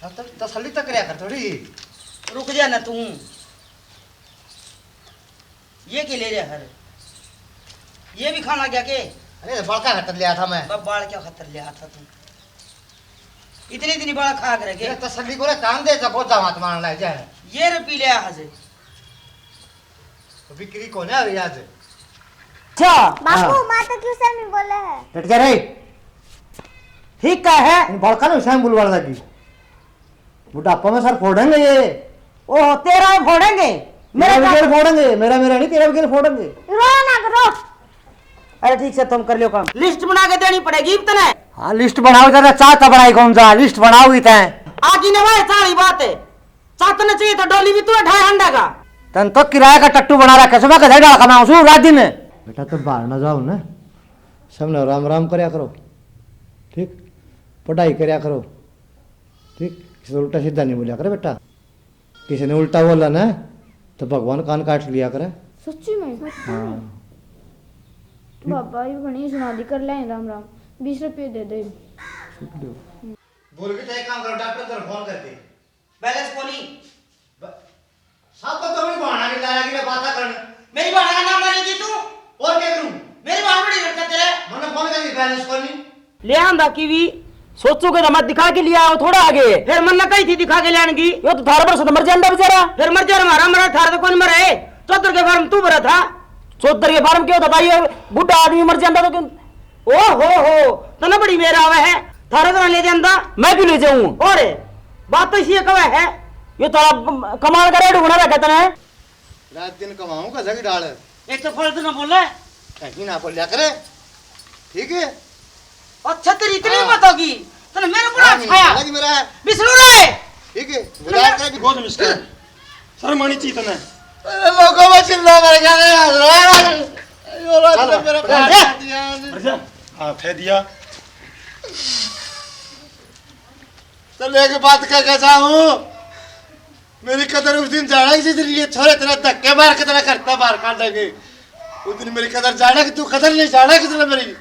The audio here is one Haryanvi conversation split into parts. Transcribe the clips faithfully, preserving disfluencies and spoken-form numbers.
हाँ, तो तसल्ली तो करया कर थोड़ी। रुक जा ना तू। ये के ले रहा है? ये भी खाना क्या के? अरे, बालका खातर लिया था मैं। बस बालका खातर लिया था तू। इतनी इतनी बालक खा करे के? ये तसल्ली को रे, काम दे, जब बहुत दामाद मारना है, जा। ये रे पी लिया हजे। तो बिक्री कोने आ रही आज? अच्छा। बापू, हाँ। माँ तो क्यों से नहीं बोले है? डट जा रे। ठीक का है? इन बालका ने उसे बोलवा लगी। बुढ़ापा में सर फोड़ेंगे ये। ओहो, तेरा ही फोड़ेंगे। मेरा मेरा भी क्या गेल फोड़ेंगे, मेरा, मेरा नहीं, तेरा भी गेल फोड़ेंगे। रो ना रो। अरे ठीक से तुम कर लियो काम। लिस्ट बना के देनी पड़ेगी इब तने। हाँ, लिस्ट बनाओ, जरा चाह तो बनाई कौन सा, लिस्ट बनाओगी तैं। आगी ने भाई सारी बात है। चाह तने चाहिए तो डोली भी तू है ढाई हंडा का। तन तो किराया का टट्टू बना रखा है, सुबह के डाल कमाऊं सू रात दिन। बेटा, तो बाहर ना जाओ ना, सबने राम राम करया करो, ठीक? पढ़ाई करया करो, ठीक? किसी से उल्टा सीधा नहीं बोला करे बेटा। किसी ने उल्टा बोला ना, तो भगवान कान काट लिया करे। सच्ची में? हाँ। बाबा, ये घणी सुना दी, कर ले राम राम। बीस रुपये दे दे। छूट दो। बोल के तो एक काम करो, डॉक्टर तेरे फोन करके। बैलेंस कोनी। ब-, सब तो तुमने बहाना नहीं लाया कि मैं बातें करने। मेरी बहाना का नाम लेगी तू? और क्या करूं? मेरी बहाना बड़ी करता तेरे। मैंने फोन करके बैलेंस कोनी। ले आंदा कीवी, सोचो के तो मत दिखा के लिया, वो थोड़ा आगे। फिर मन्ने कही थी दिखा के लाने की। यो तो थारा पर से तो मर जांदा बेचारा। फिर मर जा, हमारा मरा, थारा तो कौन मरा है? चौधर के फार्म तू भरा था। चौधर के फार्म क्यों था भाई? ये बुढ़ा आदमी मर जांदा तो क्यों? ओ हो हो, तने बड़ी मेर आवे है, थारे तरह ले जांदा। मैं क्यों ले जाऊं? और बात तो इसी कवे है। ये तो आप कमाल का रेड होना रखा तने। रात दिन कमाऊं का जग डाल। एक तो फल तो ना बोले। कहीं ना बोलिया करे। ठीक है? अच्छा, तेरी इतनी हाँ। हिम्मत होगी। तने मेरे ऊपर हाँ, हाथ नहीं उठाया। लगी मेरा। विष्णु रे। ठीक है? तने विराट का भी बहुत मुश्किल। शर्म आनी चाहिए तने। अरे लोगों में चिल्ला मर गया रे यार। यो रात चल, में मेरा बैठ जा। फाड़ दिया। बैठ जा। हाँ, फे दिया। चल, एक बात कह के जाऊं, मेरी कदर उस दिन जाना, जिस दिन ये छोरे तेरा धक्के मार के तेरा घर से बाहर काट देंगे। उस दिन मेरी कदर जाना कि तू कदर नहीं जाना कितना मेरी।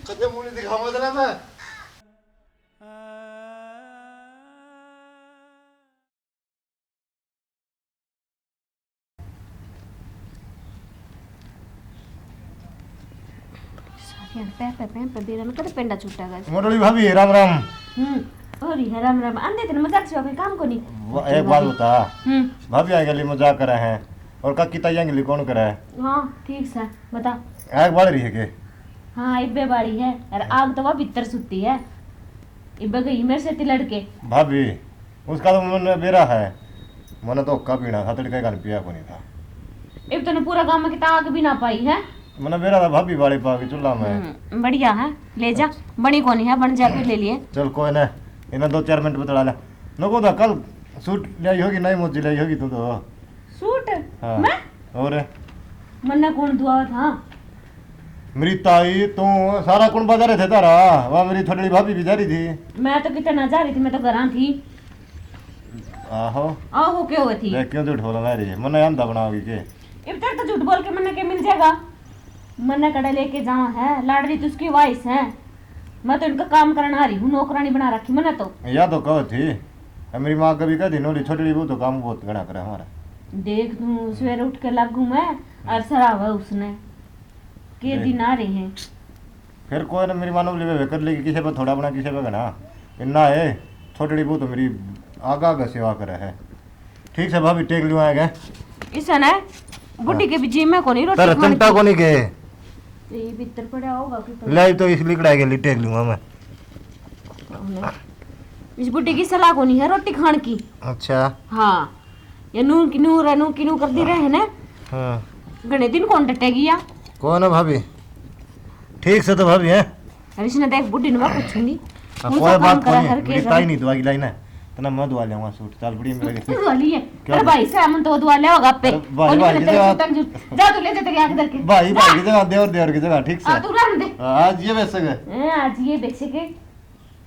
कदे मुंह नहीं दिखाऊंगा तेरा मैं। सारियां पै पै पै पै बेरा में कदे पेंडा छूटेगा? मोटली भाभी, राम राम। हम्म, और ही है राम राम। आंदे तेरे मजाक से कोई काम को नहीं। वो एक बात बता, हम्म। भाभी आ गली मजाक करे हैं और काकी ताई आ गली कौन करे है? हाँ, ठीक सा, बता। आग बाल रही है के? हाँ, इब्बे बाली है। और आग तो वह भीतर सुती है। इब्बे गई मेरे से तिलड़ के। भाभी, उसका तो मन बेरा है। मने तो हुक्का पीना था, तड़के का पिया को नहीं था। इब तने पूरा गांव में कितना आग भी ना पाई है। मने बेरा था भाभी बाली पा के चूल्हा में। हम्म, बढ़िया है, ले जा। अच्छा। बनी कोनी है, बन जा फिर ले लिए। चल कोई ना, इन्हें दो चार मिनट बतला ले। नको था कल सूट ले आई होगी, नई मोजी ले आई होगी तू तो। सूट? हाँ। मैं? और? मन्ने कौन दुआ था? मेरी ताई, तू, सारा कुण बाजार थे तारा? वहाँ मेरी थोड़ी भाभी भी जा रही थी। मैं तो कितने ना जा रही थी, मैं तो घरां थी। आहो। आहो, के हुए थी? देख, क्यों झूठ बोलना रही है? मन्ने आंधा बनाओगी के? इब तक तो झूठ बोल के मन्ने के मिल जाएगा? मन्ने कड़े लेके जावा है, लाडली तो उसकी वाइस है। मैं तो इनका काम करना आ रही हूँ, नौकरानी बना रखी मैंने तो। या तो कहो थी, ए, मेरी माँ कभी कहती, "नोरी छोटी बहू तो काम बहुत घना करे हमारा।" देख तू, सवेरे उठ के लागू मैं और सरावे उसने। के देख। दिन आ रहे हैं। फिर कोई ना, मेरी माँ नोली वे कर लेगी, किसी पे थोड़ा बना, किसी पे घना। इन्ना है, छोटी बहू तो मेरी आगा आगा सेवा करे है। ठीक से भाभी, टेक लियो आएगा। इसे ना, बुढ़ी हाँ। के भी जी में कोनी रोटी तेरा खाने चिमटा की। कोनी के? ये भीतर पड़ा होगा कि ले तो इस लिकड़ा के लिए टेक लूंगा मैं। इस बुढ़ी की सलाह कोनी है रोटी खाने की। अच्छा। हाँ, ये नू की नू रे, नू की नू कर दी रहे ना। हाँ। घणे दिन कौन डटेगी या? कौन है भाभी? ठीक से तो भाभी है। अरे इसने देख बुढ़ी ने मैं कुछ नहीं। हाँ, मुंह कोई तो काम बात करा कोनी, हर के मेरी जगह। ताई नहीं दुआ की लाई ना, इतना मैं दुआ लेऊंगा सूट। चल बुढ़ी मेरे तू दुआ लिए। क्या अरे दुआ? भाई से हम तो दुआ ले होगा पे। अरे भाई, और भाई मैंने की तेरे जगह। सूटन जूट-, जा तू ले जा तेरी आंख धर के। भाई, जा। भाई की जगह, देवर, देवर की जगह, ठीक से। हाँ, तू रहने दे। हाँ, आज ये बेचेगा। हैं, आज ये बेचेगा।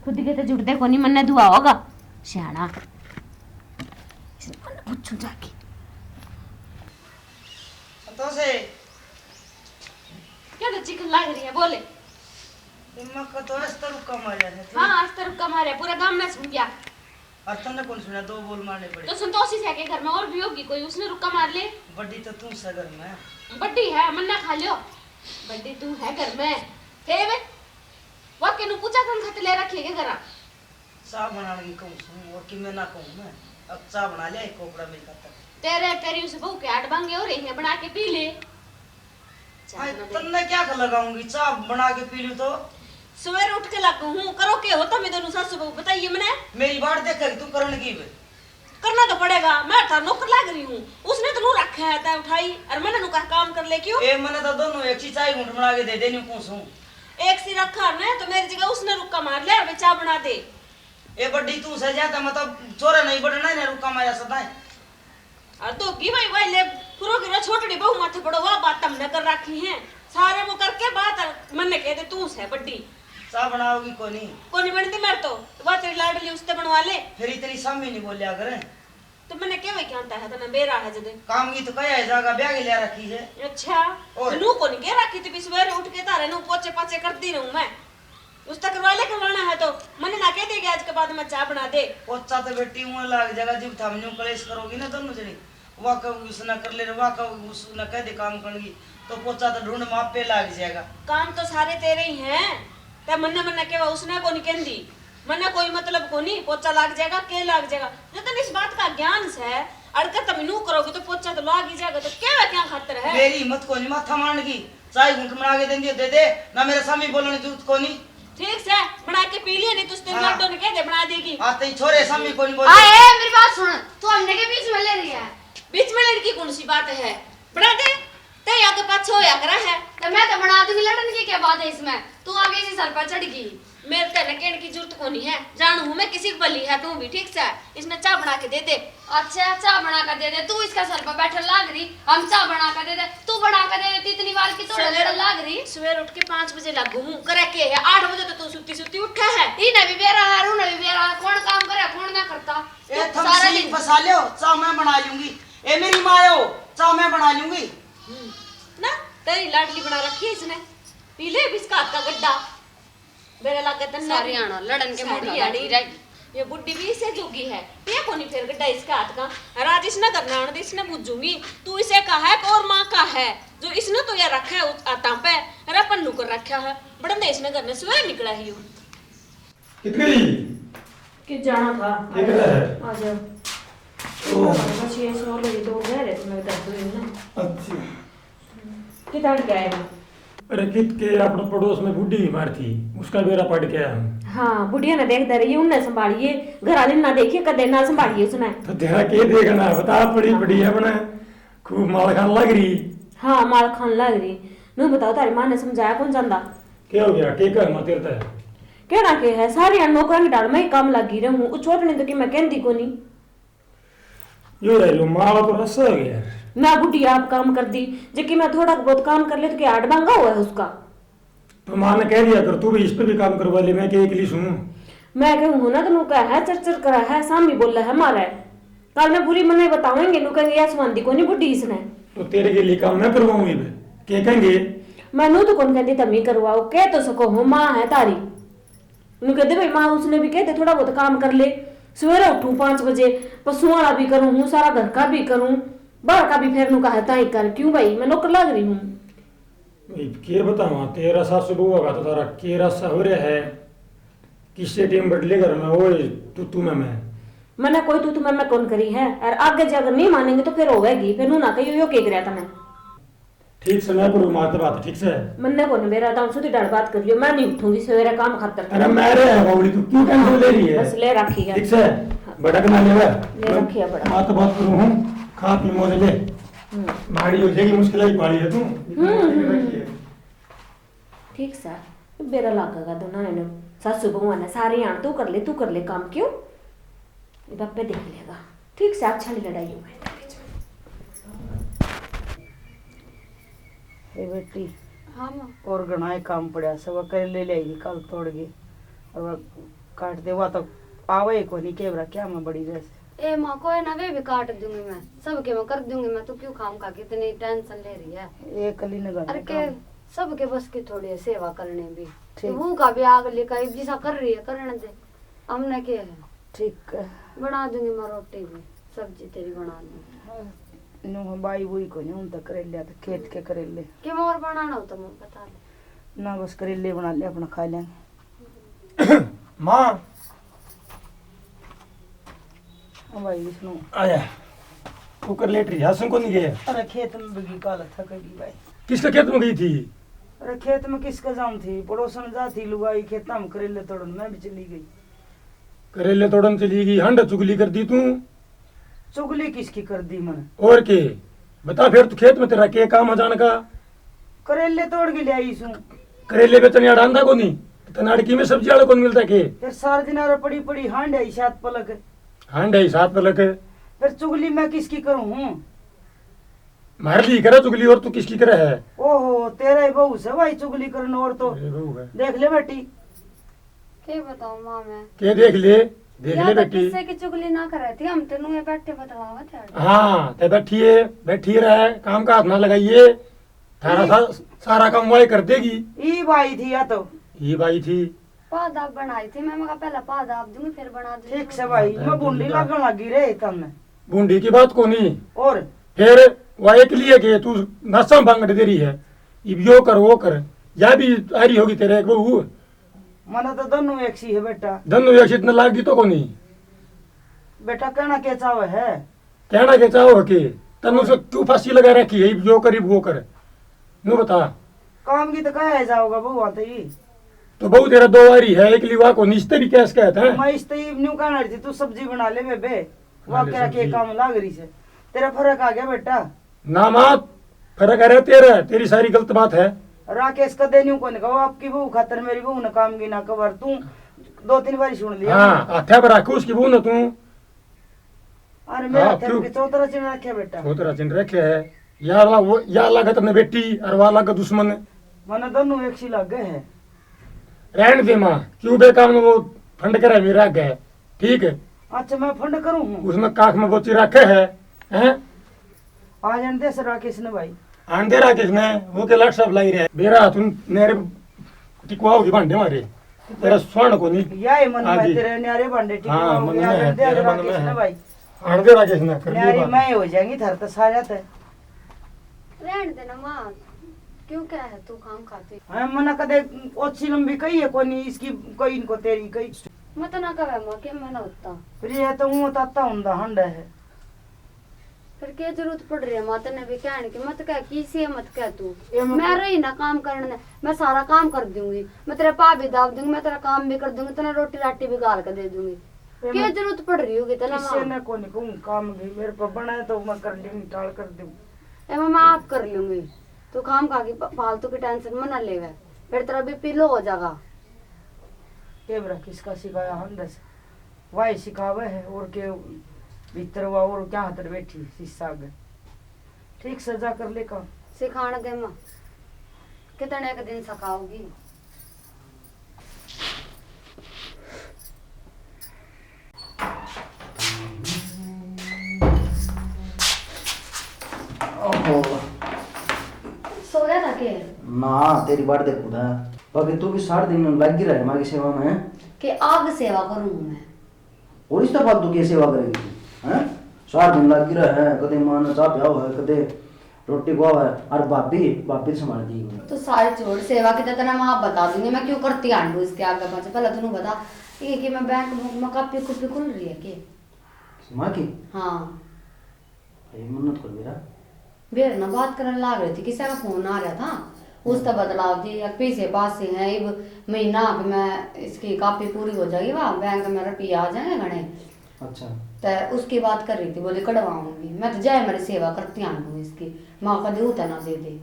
खुद के तो जुड़ते कोनी, मन्ने दुआ होगा। सियाना। इसने मन्ने पूछूं जाके। संतोषे। क्या तो चिकन लाग रही है, बोले। मक्का तो अस्तर रुक्का मारया है। हाँ, अस्तर रुक्का मारया, पूरा गांव में सुन गया। और तन्ने कौन सुना, दो बोल मारने पड़े। तो संतोषी से के घर में और भी होगी कोई, उसने रुक्का मार ले। बड्डी तो तू से घर में। बड्डी है, मन्ना खा लियो। बड्डी तू है घर में। थे वे, वाके नु पूजा करन खातिर ले रखी है के घरा? चाह बनाने की कहूँ सूं, और कि मैं ना कहूँ मैं। अब चाह बना लिया एक कोपड़ा मेरी खातर। तेरे, तेरी उस बहू के आठ बांगे हो रही है, बना के पी ले। चाह हाय, बना दे। तन्ने क्या कर लगाऊंगी, चाह बना के पी लूं तो? सवेरे उठ के लागू हूँ, करो के हो तमे दोनों सासू बहू, बताइए मने। मेरी बाट देखेगी तू, करण की बे। करना तो पड़ेगा, मैं थारा नौकर लाग रही हूँ। उसने तो नू रखा है तय उठाई, और मैंने नू कहा काम कर ले, क्यों? ए, मैंने तो दोनों एक सी चाय घूंट बना के दे देनी, कौन सूं। एक सी रखा ने तो मेरी जगह उसने रुक्का मार ले और वे चाय बना दे। ए बड्डी, तू से ज्यादा मतलब छोरा नहीं बढ़ना ने रुक्का मारा सदाई। और तो की भाई, भाई ले, फुरो गिरा छोटड़ी बहू माथे पड़ो, वह बात हमने कर रखी है। सारे वो करके बात, और मन्ने कह दे तू से बड्डी। चाह बनाओगी कोनी? कोनी बनती मेरे तो। वह तेरी लाडली, उससे बनवा ले। फिर इतनी सामी नहीं बोलिया करे। तो मैंने क्या वही कहता है, तने बेरा है जदे। काम की तो कहा है, जागा ब्याह के लिया रखी है। अच्छा। और? तो नू कोनी कह रखी थी, भी सवेरे उठ के तारे नू पोचे पाचे करती रहूं मैं। उससे करवा ले, करवाना है तो। मैंने ना कह देगी आज के बाद में चाय बना दे। पोचा तो बेटी ऊं लाग जाएगा, जब थम न्यू कलेश करोगी ना दोनों जनी। वाह कहोगी उसने कर ले, वाह कहोगी उसने कह दे काम करनगी, तो पोचा तो ढूंढ में आपे लाग जाएगा। काम तो सारे तेरे ही हैं, ते मन्ने मन्ने केवा उसने कोनी कहंदी, मन्ने कोई मतलब कोनी, पोचा लाग जाएगा, के लाग जाएगा। जब तने इस बात का ज्ञान से, अड़कर तम नू करोगे तो पोचा तो लाग ही जाएगा, तो केवा क्या खातर है? मेरी हिम्मत कोनी माथा मारन की, चाय घूंट बना के देंदी हो दे दे, ना मेरे सामने बोलने की जरूरत कोनी। ठीक से, बना के पी लिया, नहीं तो उस दिन हाँ। लाडो ने कह दे, बना देगी। आते ही छोरे सामने कोनी बोले। आए, मेरी बात सुन, तू हमने के बीच में ले रही है? बीच में लेने की कौन सी बात है? बना दे, ते आगे पाछे होया करा है। तो मैं तो बना दूंगी, लड़न की क्या बात है इसमें? तू आगे इसी सर पर चढ़ गई। मेरे ते न कहने की जरूरत कोनी है, जानू हूँ मैं किसी की भली है, तू भी ठीक से। इसने चाय बना के दे दे। अच्छा, चाय बना के दे दे, तू इसका सर पर बैठन लाग रही, हम चाय बना के दे दे, तू बना के दे देती इतनी बार की तो सवेर लड़न लाग रही। सवेर उठ के पाँच बजे लागू हूँ, करे के है, आठ बजे तो तू सुती सुती उठा है। इन्हें भी बेरा है, उन्हें भी बेरा है, कौन काम करे, कौन ना करता। ए, तू थम सारा सीख दिन फंसा लो, चाय मैं बना लूंगी। ए, मेरी माँ हो, चाय मैं बना लूंगी। हम्म, ना, तेरी लाडली बना रखी है इसने, पी ले भी इसका हाथ का गड्ढा। बेरा लागे तन्ने सारी भी। आना, लड़न के सारी मुंह आड़ी। लगी रहेगी। ये बुढ़ी भी इसे जोगी है, ये कोनी फिर गड्ढा इसके हाथ का। और आज इसने घर ना आने दे, इसने बुझूंगी। तू इसे का है और माँ का है, जो इसने तो ये रखा है उस हाथां पे, अरे पन्नू कर रखा है, बड़न दे इसने घर ने सवेरे निकला ही हो। कित गई? कि जाना था। ये किधर है? आ जाओ। ओ। बस ये सो ले, दो गए रहे तो मैं कर दूँ ना। अच्छा। किधर गए? अरे कित के अपने पड़ोस में बूढ़ी बीमार थी, उसका बेरा पड़ गया। हाँ, बुढ़िया ने देखता रहिए, उनने संभालिए, घर वाले ना देखिए, कदे ना संभालिए उसने। तो तेरा के देखना, बता, पड़ी हाँ। पड़ी है अपने, खूब माल खान लग रही। हाँ, माल खान लग रही। नू बताओ, तारी माँ ने समझाया कौन जांदा? क्या हो गया? के कर मैं तेरे ते? कहना के है, सारी नौकरां की ढाल में ही काम लगी रहूं। उ छोटने तो कि मैं कहंदी कोनी। यो है, यो माला तो रस हो गया यार। मैं बुढ़ी आप काम कर दी, जे कि मैं थोड़ा बहुत काम कर ले तो क्या आठ बांगा हुआ है उसका? तो माँ ने कह दिया कर, तू भी इस पे भी काम करवा ले, मैं के एकली सूं। मैं कहूँ ना, तो नू कह है, चर चर करा है, सामी बोला है मारे। कल ने बुरी मने बतावेंगे, नू कहेंगे, "या सुहांदी कोनी बुढ़ी इसने।" तो तेरे के लिए काम मैं करवाऊं इब, के कहेंगे? मैं नू तो कौन कहती, तमी करवाओ, कह तो सको हो, माँ है तारी। नू कहते, "भाई माँ, उसने भी कहते थोड़ा बहुत काम कर ले, सवेरे उठूं पाँच बजे, पशुओं वाला भी करूँ हूँ, सारा घर का भी करूँ, बाहर का भी।" फिर नू कहा, "ताई कर, क्यों भाई, मैं नौकर लाग रही हूँ।" इब के बतावां, तेरा सासू बहू का तो तारा के रासा हो रहा है। किसे टेम बडले घर में ओए तू तू मैं मैं। मन्ने कोई तू तू मैं मैं कौन करी है, और आगे जे अगर नहीं मानेंगे तो फिर होवेगी, फिर नू ना कहियो यो के करया तने। ठीक से मैं करूँ मात बात, ठीक से। मन्ने कौन बेरा था, सुधी डाल बात कर लियो, मैं नहीं उठूंगी सवेरे काम खातर। अरे मैं रे है बावली, तू क्यों टेंशन ले रही है? बस ले रखी है। ठीक से, हाँ। भड़क ना लेवे। ले रखी है भड़क। मात बात करूँ हूँ, खा पी मौज ले। हम्म। भारी हो जाएगी, मुश्किल ही भारी है तू। हम्म, हम्म, हम्म। ठीक सा, बेरा लागेगा दोनों ने। सासू बहू ने सारे आन, "तू कर ले, तू कर ले काम।" क्यों? बापे देख लेगा। ठीक से, अच्छा नहीं लड़ाई होगा इनके बीच में। ए बेटी, हाँ माँ। और घणा ही काम पड़ा, सब कर ले लेगी, कल तोड़ के। और वह काट दे, वह तो आवे ही कोनी, के बरा क्या मैं बड़ी वैसे। ए माँ, कोई ना, वे भी काट दूंगी मैं, सबके मैं कर दूंगी मैं, तू क्यों खाम खा के इतनी टेंशन ले रही है? ए कली ने घर अरे में के काम। सबके बस की थोड़ी है सेवा करने भी। ठीक। तो वो का भी आग लेकर जिसा कर रही है, करण दे, हमने के है। ठीक है। बना दूंगी मैं रोटी भी, सब्जी तेरी बना दूंगी। हाँ, न्यू बाई बुई को न्यू तो करेले, तो खेत के करेले। के और बनाना हो तो मैं बता दे। ना, बस करेले बना ले, अपना खा लेंगे। माँ। हाँ भाई विष्णु। आया। तू कर लेट रही, हसन को नहीं गए? अरे खेत में भी काल थक गई भाई। किसके खेत में गई थी? अरे खेत में किसके जाऊं थी, पड़ोसन जा थी लुगाई, खेत में करेले तोड़न मैं भी चली गई। करेले तोड़न चली गई, हंड चुगली कर दी तू। चुगली किसकी कर दी मैंने? और के? बता फिर, तू खेत में तेरा के काम है जान का? करेले तोड़ के ले आई सूं। करेले बेचने आड़ा आंदा कोनी? तने आड़की में सब्जी वाला कौन मिलता के? फिर सारा दिन आरे पड़ी पड़ी हांड है सात पलक। हांड है सात पलक। फिर चुगली मैं किसकी करूं हूं? मार ली करे चुगली, और तू किसकी करे है? ओहो, तेरा ही बहू से भाई चुगली करन, और तो तेरे बहू है। देख ले बेटी। के बताऊं माँ मैं? के देख ले, देख या ले तो बेटी। किससे की चुगली ना करे थी, हम तो नुए बैठे बतलावा थे। हाँ, ते बैठी है, बैठी रहे, काम का हाथ ना लगाइए। थारा ई सा-, सारा काम वाई कर देगी। ई बाई थी या तो। ई बाई थी। पाद आप बनाई थी, मैं मगा पहला पाद आप दूंगी, फिर बना दूंगी। ठीक से भाई, हाँ, मैं बूंदी लागण लगी रे तन्ने। बूंदी की बात कोनी। और? फिर वा एक लिए के तू नशा बांगड़ दे रही है, इब यो कर, वो कर, या भी आ रही होगी तेरे एक बहू। मने तो दोनों एक सी है बेटा। दोनों एक सी इतना लाग गई तो कोनी। बेटा कहना के चाहे है? कहना के चाहो के? तन्नू से क्यों फांसी लगा रखी है, इब यो कर, इब वो कर। नु बता। काम की तो कहा है जाओगा बहू आते ही। तो बहू तेरा दो बारी है, एक लिवा को निस्ते भी कैस कहते हैं। मैं इस तो इब न्यू कहना रही थी, तू सब्जी बना ले बेबे। वा बना ले तेरा के सब्जी। काम लाग रही से। तेरा फर्क आ गया बेटा। ना माँ, फर्क आ रहा तेरा, तेरी सारी गलत बात है। राकेश कदे न्यू कोनी कहो, आपकी बहू खातर मेरी बहू ने काम की ना कबर। तू दो तीन बारी सुन लिया। हाँ, हाथे पर रखो उसकी बहू ने तू। अरे मेरा हाँ, हाथे क्यों? में चौतरा चिन रखे बेटा। चौतरा चिन रखे है। या ला-, वो, या लागे तन्ने बेटी और वा लागे दुश्मन। मने दोनों एक सी लागे है। रहन दे माँ, क्यों बेकार में वो फंड करे मेरे आगे है, ठीक है? अच्छा, मैं फंड करूँ हूँ? उसने काख में बोची रखे है, हैं? आ जान दे सर राकेश ने भाई। आन दे राकेश ने, वो के लट सब लाई रहे। बेरा तू मेरे टिकवाओगी भांडे मारे। तेरा स्वर्ण को नहीं। या ही मन में आगे। तेरे न्यारे भांडे टिकवाओगी, हाँ, मन में आ जान है, दे तेरे मन में राकेश ने है। भाई। आन दे राकेश ने, कर न्यारी लियो बात। मैं हो जाएंगी थारे तो सारा ते। रहन दे ना माँ, क्यों क्या है तू काम खाती? हाँ, मना कदे ओछी लंबी कही है कोनी, इसकी कही इनको तेरी कही। मत ना कहे माँ, के मना होता। फिर ये तो ऊँ ताता हुंदा हंडा है। फिर के जरूरत पड़ रही है माँ तन्ने भी कहने की? मत कह, किसी मत कह तू। ये मत मैं कह। रही ना काम करने, मैं सारा काम कर दूंगी। मैं तेरे पा भी दाब दूंगी, मैं तेरा काम भी कर दूंगी, तन्ने रोटी राटी भी गाल के दे दूंगी। ये के मत जरूरत पड़ रही होगी तन्ने किसी माँ? ने कोनी कहूँ काम भी मेरे पे बना है तो मैं कर लूंगी, टाल कर दूंगी। ए, मैं, मैं आप कर लूंगी। तू काम खा के प-, फालतू की टेंशन मत ना लेवे, फिर तेरा बीपी लो हो जाएगा। के बरा किसका सिखाया हम दस? वाई सिखावे है और के भीतर वा और क्या हाथ बैठी शीशा आगे। ठीक से जा कर ले काम। सिखाण दे माँ, कितने एक दिन सिखाओगी। ओहो। सो रहा था के? ना, तेरी बाट देखू था। बाकी तू भी सारा दिन लगी रहे माँ की सेवा में। के आग सेवा करूँ मैं? और इस तो फालतू की सेवा करेगी तू, हैं? सारा दिन लगी रहे है, कदे माँ ने चाह पियाओ है, कदे रोटी खुआओ है, और भाभी, भाभी तो संभाल दी। तो सारी छोड़, सेवा की तो तने मैं आप बता दूंगी, मैं क्यों करती हांडू इसके आगे पाछे। पहले तू बता, ये कि मैं बैंक में, में कापी कुपी खुल रही है के? माँ की? हाँ। भाई मन्नत कर मेरा। बेर ना बात करने लाग रही थी, किसी का फोन आ रहा था, उस तो बदलाव दिए, या पैसे पास से हैं, इब महीना अब मैं इसकी कापी पूरी हो जाएगी, वहाँ बैंक में रुपये आ जाएंगे घने। अच्छा। तो उसकी बात कर रही थी, बोली कढ़वाऊंगी। मैं तो जाए मेरी सेवा करती आऊँ इसकी, माँ का दूध है ना दे दे,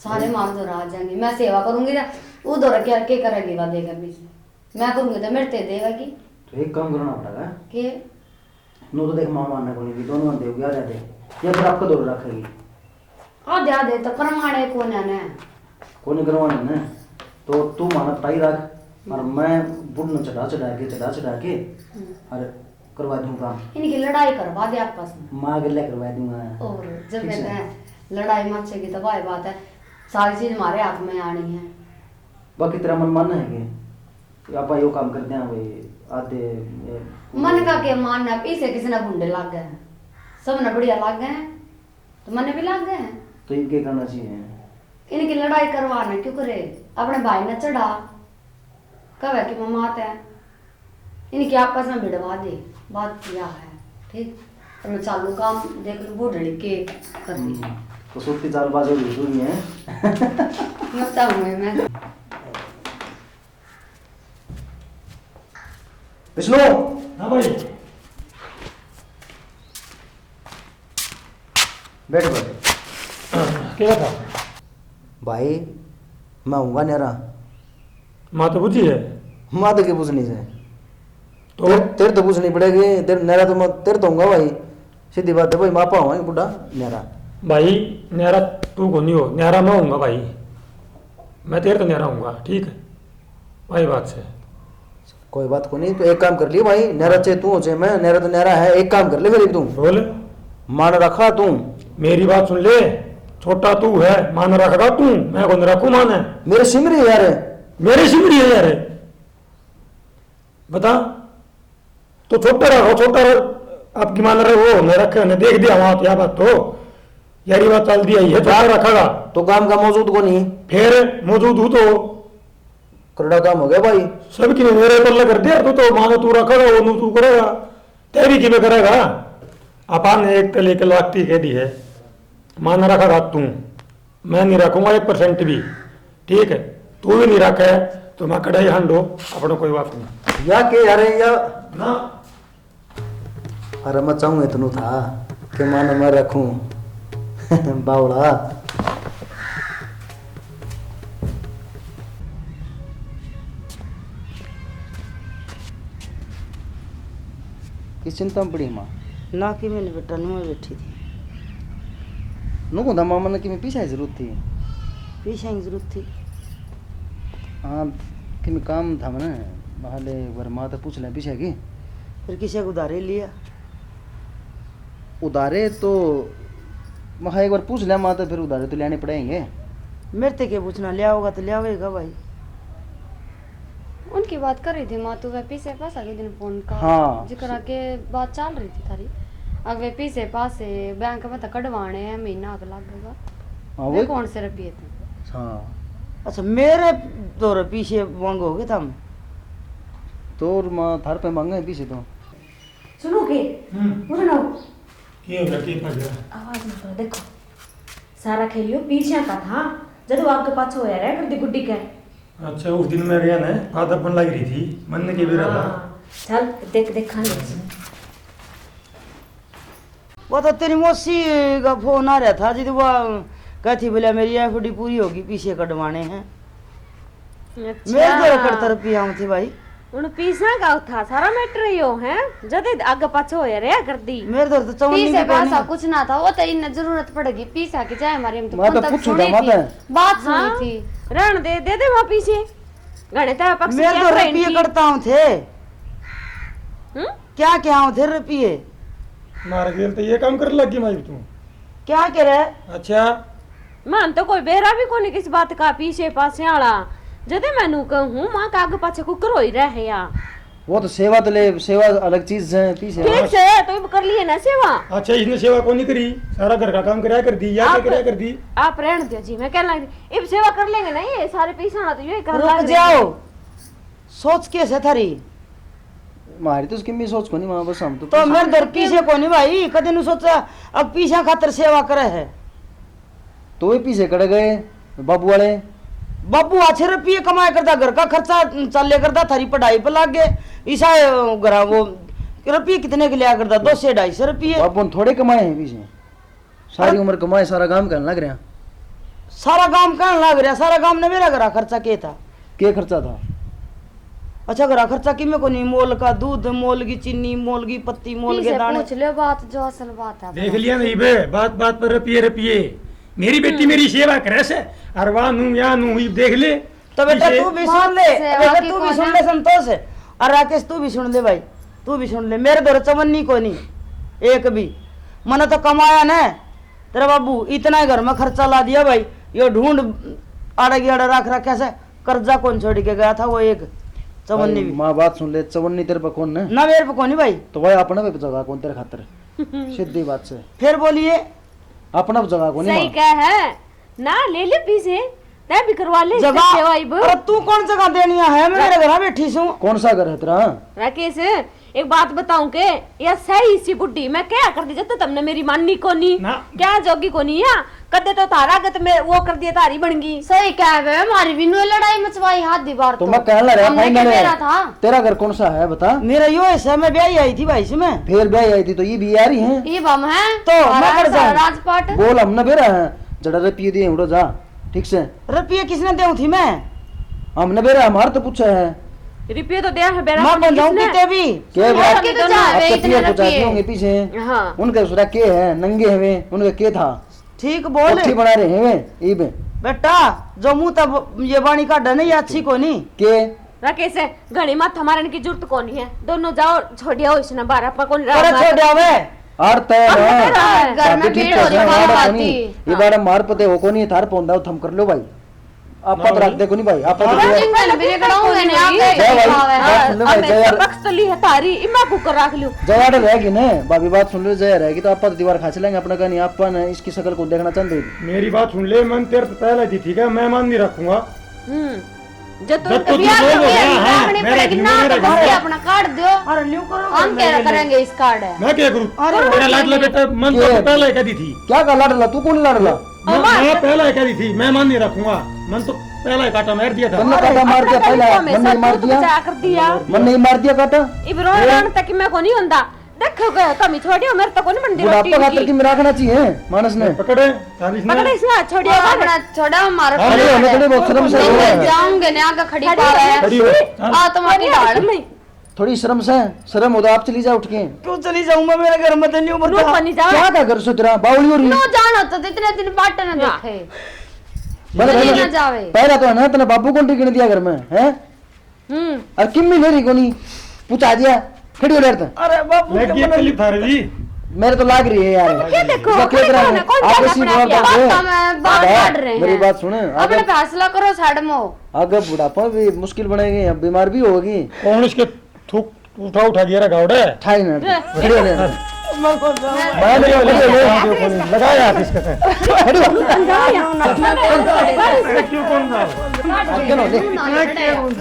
सारे हम्म। मार दो आ जाएंगे। मैं सेवा करूंगी ना, वो दो क्या के करेगी वा देगा भी, मैं करूंगी तो मेरे ते देगा की। तो एक काम करना पड़ेगा। के? नो तो देख, माँ मानने कोनी, दोनों देव ग्यारह दे, या फिर आपका दौर रखेगी। आधे आधे तो करवाने कोने ने। कोने करवाने ने, तो तू माना ताई रख, और हम्म। मैं बुढ़ ने चढ़ा चढ़ा के, चढ़ा चढ़ा के, हम्म। और करवा दूं काम। इनकी लड़ाई करवा दे आपस में। माँ गले करवा दूंगा। और जब ठीक से। मैं लड़ाई मचेगी तो वही बात है, सारी चीज हमारे हाथ में आनी है। बाकी तेरा मन मानना है के? आप यो काम करते हैं भाई, आधे, ए, मन का के मानना, पीछे किसी ने भुंडे लाग गए हैं, सब ने बढ़िया लाग गए हैं, तो मने भी लाग गए हैं। तो इनके करना चाहिए। इनकी लड़ाई करवाना क्यों करे? अपने भाई ने चढ़ा, कहे कि मैं मात है, इनकी आपस में भिड़वा दे, बात किया है, ठीक? और मैं चालू काम देख लूँ, बूढ़ड़ी के कर दी। हम्म, तो सुत्ती चालबाज हो गई तू भी, हैं? मरता हूँ मैं। विष्णु। हाँ भाई। बैठ, बैठ। क्या था? भाई, मैं हूँगा न्यारा। माँ तो बुझी है। माँ तो के बुझनी से? तो? तेरे, तेरे तो बुझनी पड़ेगी। तेरे न्यारा तो मैं, तेरे तो हूँगा भाई। सीधी बात है भाई, माँ पा हूँ बुढ़ा न्यारा। भाई, न्यारा तू को नहीं हो, न्यारा मैं हूँगा भाई। मैं तेरे तो न्यारा हूँगा, ठीक है? वही बात से। कोई बात को नहीं, तो एक काम कर लियो भाई, न्यारा चाहे तू हो चाहे मैं, न्यारा तो न्यारा है। एक काम कर ले फिर तू। बोल। मान रखा तू। मेरी बात सुन ले, छोटा तू है, मान रखेगा तू, मैं कौन रखू मान है? मेरे सिमरी है यार। मेरे सिमरी है यार, बता। तो छोटा रखो, छोटा रख-, आपकी मान रहे वो न रखे, न देख दिया वहाँ, क्या बात तो यारी बात चल दी है, ये छोटा रखेगा। तो काम का मौजूद को नहीं। फिर मौजूद हूँ तो करड़ा काम हो गया भाई। सब की मेरे पल्ले कर दिया, तू तो मानो तू रखेगा, वो नू तू करेगा, तेरी की में करेगा। अपन एक तले के लाती कह दी है, मान रखेगा तू, मैं नहीं रखूंगा एक परसेंट भी, ठीक है? तू भी नहीं रखे, तो मैं कढ़ाई हांडो, अपना कोई बात नहीं। या के यार, या ना। अरे मैं चाहूँ इतनू था कि मान मैं रखूँ। बावला। किस चिंता में पड़ी माँ? ना कि मैंने बेटा, नू मैं बैठी थी। नू कहता मामा ने कि मैं पीछे जरूरत थी। पीछे की जरूरत थी? हाँ, कि मैं काम था मैंने, हाले एक बार माँ तो पूछ लें पीछे की। फिर किसे को उधारे लिया? उधारे तो, मैं एक बार पूछ लिया माँ, तो फिर उधारे तो लेने पड़ेंगे। मेरे ते के पूछना, लिया होगा तो लिया होगा भाई। उनकी बात कर रही थी माँ, तू वह पीछे पासा के दिन फोन का हाँ। जिक्र आके बात चल रही थी थारी। अब वे पीछे पासे बैंक में तो कढ़वाने हैं, महीना आग लगेगा। हाँ, वे वो कौन से रुपये थे? हाँ। अच्छा, मेरे तो पीछे मांगोगे तुम? तो और माँ थार पे मांगे हैं पीछे तो। सुनो के? हम्म। उठो ना। के हो गया, के फंस गया? आवाज मत करो, देखो। सारा खेलियो पीछे का था, जद वो आगे पाछे होया रहा कर दी गुड्डी के। अच्छा, उस दिन मैं गया ना, आदत बन लग रही थी, मन ने के बेरा था। हाँ, चल, देख, देखांगे। वो तो तेरी मौसी का फोन आ रहा था, जिद वो कहती बोला, "मेरी एफडी पूरी होगी, पीछे कटवाने हैं।" अच्छा। मेरे तो रकड़ तरफी आम थी भाई। उन पीसा का था सारा मैटर यो है, जदे आगे पाछे होया रहा कर दी। मेरे तो चौनी पीसे भी कोनी। पासा कुछ ना था, वो तो इन्हें जरूरत पड़ेगी पीसा की, चाहे हमारे हम तो मैं तो फोन तक पूछूंगा, सुनी मैं थी, तो बात सुनी हाँ? थी। रहन दे, दे दे वहाँ पीसे। घणे तो पक्षी मेरे तो क्या रपिए करेंगी? करता हूँ थे। हम्म? क्या क्या हो थे रुपये? मारे गेल तो ये काम कर लगी माई तू। क्या करे? अच्छा। मन तो कोई बेरा भी कोनी किस बात का पीछे पासे आला। जदे मैनू कहूँ, माँ का आगे पाछे कुकर होई रहे या। वो तो सेवा तो ले, सेवा अलग चीज है, पीछे। ठीक से, तो इब कर लिए ना सेवा। अच्छा, इसने सेवा कोनी करी, सारा घर का काम करया कर दी, या क्या आप, करया कर दी? आप रहन दो जी, मैं कहने लग रही, इब सेवा कर लेंगे ना, ये सारे पीछे आला तो ये कर रुक लग रहे जाओ। हैं। सोच के से थारी? म्हारी तो किम्मी सोच कोनी माँ, बस हम तो तो पीछे मेरे धर पीछे कोनी भाई, कदे नु सोचा अब पीछे खातर सेवा करे है। तो वे पीछे कड़ गए बाबू वाले? बाबू अच्छे रुपये कमाया करता, घर का खर्चा चाले करता, थारी पढ़ाई पे लाग गए। ईसा घरा वो रुपये कितने के लिया करता, दो सौ ढाई सौ रुपये। बाबू ने थोड़े कमाए हैं पीछे। सारी उम्र कमाए, सारा गांव कहने लग रहा। सारा गांव कहने लग रहा, सारा गांव ने मेरा घरा खर्चा के था? के खर्चा था? अच्छा, घरा खर्चा किमे को नहीं, मोल का दूध, मोल की चीनी, मोल की पत्ती, मोल के पीछे दाने। पूछ ले बात, जो असल बात है। देख लिया नहीं बे, बात बात पर रुपये रुपये। मेरी बेटी हम्म। मेरी सेवा करे से, अरे वाह नू या नू ही देख ले। तो बेटा, पीछे तू भी सुन ले, बात से बेटा, आगे तू भी कौन सुन है? ले संतोष, और राकेश, तू भी सुन ले भाई, तू भी सुन ले। मेरे धोरे चवन्नी कोनी एक भी, मने तो कमाया ना तेरा बाबू, इतना ही घर में खर्चा ला दिया भाई। यो ढूंढ आड़ा की आड़ा रख रखा से, कर्जा कौन छोड़ के गया था वो एक। चवन्नी भाई, भी। माँ बात सुन ले, चवन्नी तेरे पे कौन है? ना, मेरे पे कोनी भाई। तो भाई, अपना भी जगह कौन तेरे खातर? सीधी बात से। फिर बोलिए। अपना भी जगह कोनी सही माँ। कह है ना, ले ले पीछे, तै भी करवा ले जगह। इससे सेवा इब। अरे, तू कौन जगह देनी है? मैं मेरे घर बैठी सूं। कौन सा घर है तेरा? राकेश, एक बात बताऊं के, या सही सी बुढ़ी मैं क्या कर दी जब तो तुमने मेरी माननी कोनी। ना। क्या जोगी कोनी या? कदे तो थारा गत में वो कर दिया, थारी बन गई। सही कह बे, हमारी भी न्यू लड़ाई मचवाई हाथ दी बार तो तो। मैं कहने लगा, हमने क्या final है। मेरा था? तेरा घर कौन सा है, बता। मेरा यो है सर, मैं ब्याही आई थी भाई से मैं। फिर ब्याही आई थी तो ये भी यार ही हैं। ये बम है। तो मैं और कर ऐसा जाऊं? राजपाट। बोल, हम ना बेरा है, जड़ा रुपये दिए उड़ो जा, ठीक से। रुपये किसने देऊं थी मैं? हमने बेरा, हमारे तो पूछा है। रुपये तो दिया है बेरा, मैं हमने बन जाऊं किसने? कितने भी। क्या सुन, बात? आपके तो दोनों जावे आपके इतने पियर को रुपये। जाते होंगे पीछे। हाँ। उनके उसरा के है, नंगे हैं वे, उनका के था? ठीक बोल। कोठी बना रहे हैं वे, इब। बेटा, जो मुंह तब ये बाणी काढ़े ना, ये अच्छी कोनी। के? राकेश, घणी माथा मारन की जरूरत कोनी है। दोनों जाओ, छोड़िया हो इसने बाहर, आपा कोनी अरे, राम छोड़ दे वे। आर तय हम ना। घर में भाभी ठीक भीड़ हो है, रही है, मार बात कोनी। ये बार मार पते हो कोनी, थार पोंदा थम कर लो भाई। आप ना पत भाई। रख दे कोनी भाई, आप पत हाँ, दे। जिन घर में बिगड़ा हूँ मैंने, आप जय भाई, बात सुन ले भाई, जय यार। पक्ष तो ली है थारी, इमा कुकर रख लियो। जय यार रहेगी ने, भाभी बात सुन लो, जय रहेगी तो आप पत दीवार खाच लेंगे अपना, कहीं आप ने इसकी शक्ल को देखना चाहते। मेरी बात सुन ले, मन तेरे तो पहले दी, ठीक है, मैं मान नहीं रखूंगा। हम्म। जब तो जब तो ब्याह तू कर बोल, लिया, हाँ, हाँ, अपने मेरा पड़ेगी जीवन ना, मेरा तो जीवन। बस ये अपना कार्ड दो। अरे न्यू करो, हम क्या करेंगे इस कार्ड है? मैं क्या करूँ? अरे मेरा लाडला बेटा, मन तो के? पहले कह दी थी। क्या का लाडला? तू कौन लाडला? मैं, अम्मा। मैं पहले कह दी थी, मैं मान नहीं रखूंगा। मन तो पहले काटा मार दिया था। तन्ने अरे, काटा मार दिया अपना पहले, तरीका में मन नहीं सब मार दूध दिया। बचा कर दिया। मन नहीं मार दिया काटा। इब रोए ये रान तक मैं को नहीं होंदा। देखो ग-, कमी छोड़ियो, मेरे तो कोनी बनती रोटी बुढ़ापा खातर की। की मेरा रखना चाहिए मानस ने। पकड़े, थारी इसने। पकड़े इसने, छोड़ियो हाँ, मत। अपना छोड़ा मारो। हाँ, खड़ी ये हो। हमें थोड़ी बहुत शर्म से नहीं, बोल रहे। जाऊंगे ने आगे खड़ी खड़ी हो, पावे। खड़ी हो। हाँ। आत्मा की ढाल। नहीं। थोड़ी शर्म से, शर्म हो तो आप चली जा उठ के। क्यों चली जाऊं मैं? मेरे घर में तो नहीं नो बता। बनी जाओ। क्या था घर सुधरा? बावली हो रही। नो जानो तो इतने दिन बाट ना हाँ। देखे। भले, चली भले। ना जावे। पहला तो है ना, तने बाबू कौन टिकने दिया घर में, हैं? हम्म। और किम्मी ले रही कोनी, पूछा दिया, खड़ी हो डरता। अरे बाबू, मैं के गेट मना पे लिखा रही। मेरे तो लाग रही है यार। तुम क्या देखो? इसका क्या अपने करा? कौन, कौन आपस जाना में अपने बात आप? बात में बात अबे, काट रहे मेरी हैं। बात सुन, अपने अगर फैसला करो, साइड में हो। अगर बुढ़ापा भी मुश्किल बनेगी, अब बीमार भी होगी। कौन इसके थूक उठा, उठा गया रे गावड़े? ठाई ना, खड़ी हो जा। मैं नहीं, खड़ी हो जा। लगाया हाथ इसके पे। खड़ी हो। क्यों कौन जा? आगे ना, ले।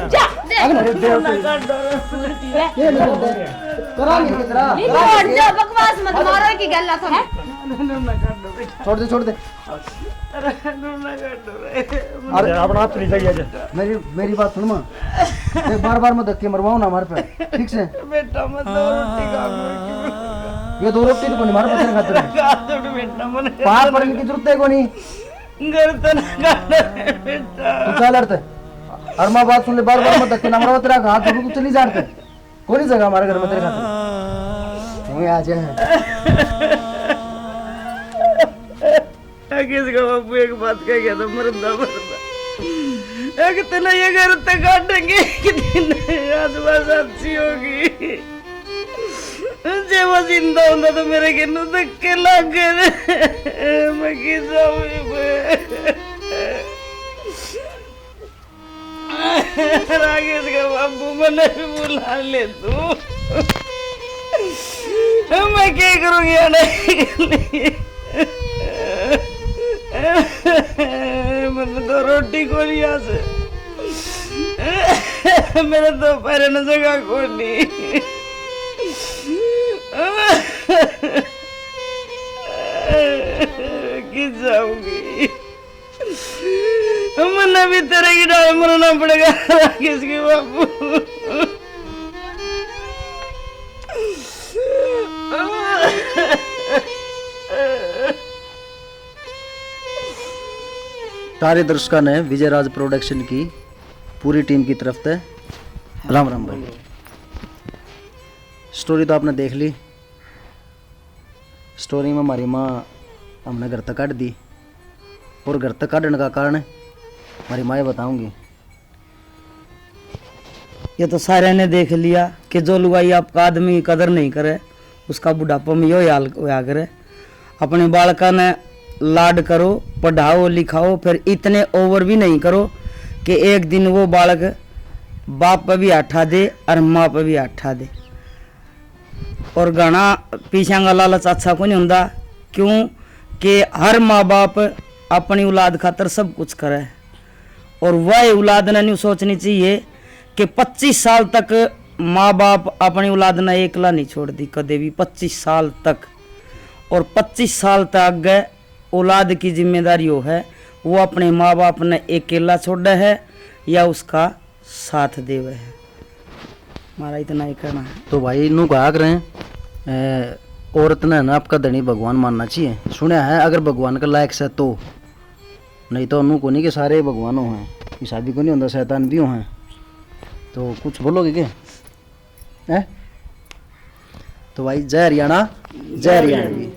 जा। आगे ना। ये नहीं करते। करा नहीं कितना? नहीं, हट जा, बकवास मत मारो की गल्ला था। छोड़ दे, छोड़ दे। अरे, अपना आप चली जाइए। मेरी, मेरी बात सुन मां। देख, बार बार मैं धक्के मरवाऊं ना हमारे पे, ठीक से? बेटा, मैं दो रोटी खा लूं। ये दो रोटी तो कोनी मारे पत्थर खातर। खा दो बेटा, मने पाप पड़ने की जरूरत है कोनी। घर तो ना खा ले बेटा। तू चल अड़ते। और मां बात सुन ले, बार बार मैं धक्के ना मरवा, तेरा हाथ पकड़, तू चली जा अड़ते। कोनी जगह हमारे घर में तेरे खातिर। हमें आ जाए। किसका बापू एक बात कह गया था, मरदा मरदा। एक तने ये घर तक काटेंगे, एक दिन आसपास अच्छी होगी। जे वो जिंदा होंदा तो मेरे के नु धक्के लग गए। मैं की जाऊं मैं। राकेश का बाबू, मने भी बुला ले तू। मैं क्या करूंगी अड़े के लिए? मने तो रोटी को लिया से, मेरे तो पैर न जगह को नहीं। कि जाऊंगी। मन्ने भी तेरे की ढाल मरना पड़ेगा, राकेश के बापू। सारे दर्शकों ने विजय राज प्रोडक्शन की पूरी टीम की तरफ से राम राम भाई। स्टोरी तो आपने देख ली। स्टोरी में हमारी माँ हमने घर तक काट दी, और घर तक काटने का कारण हमारी माँ ही बताऊंगी। ये तो सारे ने देख लिया कि जो लुगाई आपका आदमी की कदर नहीं करे, उसका बुढ़ापा में यो ही हाल होया करे। अपने बालका ने लाड करो, पढ़ाओ, लिखाओ, फिर इतने ओवर भी नहीं करो कि एक दिन वो बालक बाप पे भी हाथ ठा दे और माँ पे भी हाथ ठा दे। और घणा पैसा का लालच अच्छा कोनी हुंदा, क्यों कि हर माँ बाप अपनी औलाद खातर सब कुछ करे। और वह औलाद ने न्यू सोचनी चाहिए कि पच्चीस साल तक माँ बाप अपनी औलाद ने एकला नहीं छोड़ दी कदे भी, पच्चीस साल तक। और पच्चीस साल तक आगे औलाद की जिम्मेदारी हो है, वो अपने माँ बाप ने अकेला छोड़े है या उसका साथ देवे है। हमारा इतना ही कहना है। तो भाई, नू कहा करें, ए, औरत ने ना आपका धनी भगवान मानना चाहिए। सुना है, अगर भगवान के लायक से तो, नहीं तो नू कोनी के सारे भगवान हो हैं, हिसाबी कोनी होंदा, शैतान भी हो हैं। तो कुछ बोलोगे के? हैं? तो भाई, जय हरियाणा, जय हरियाणवी।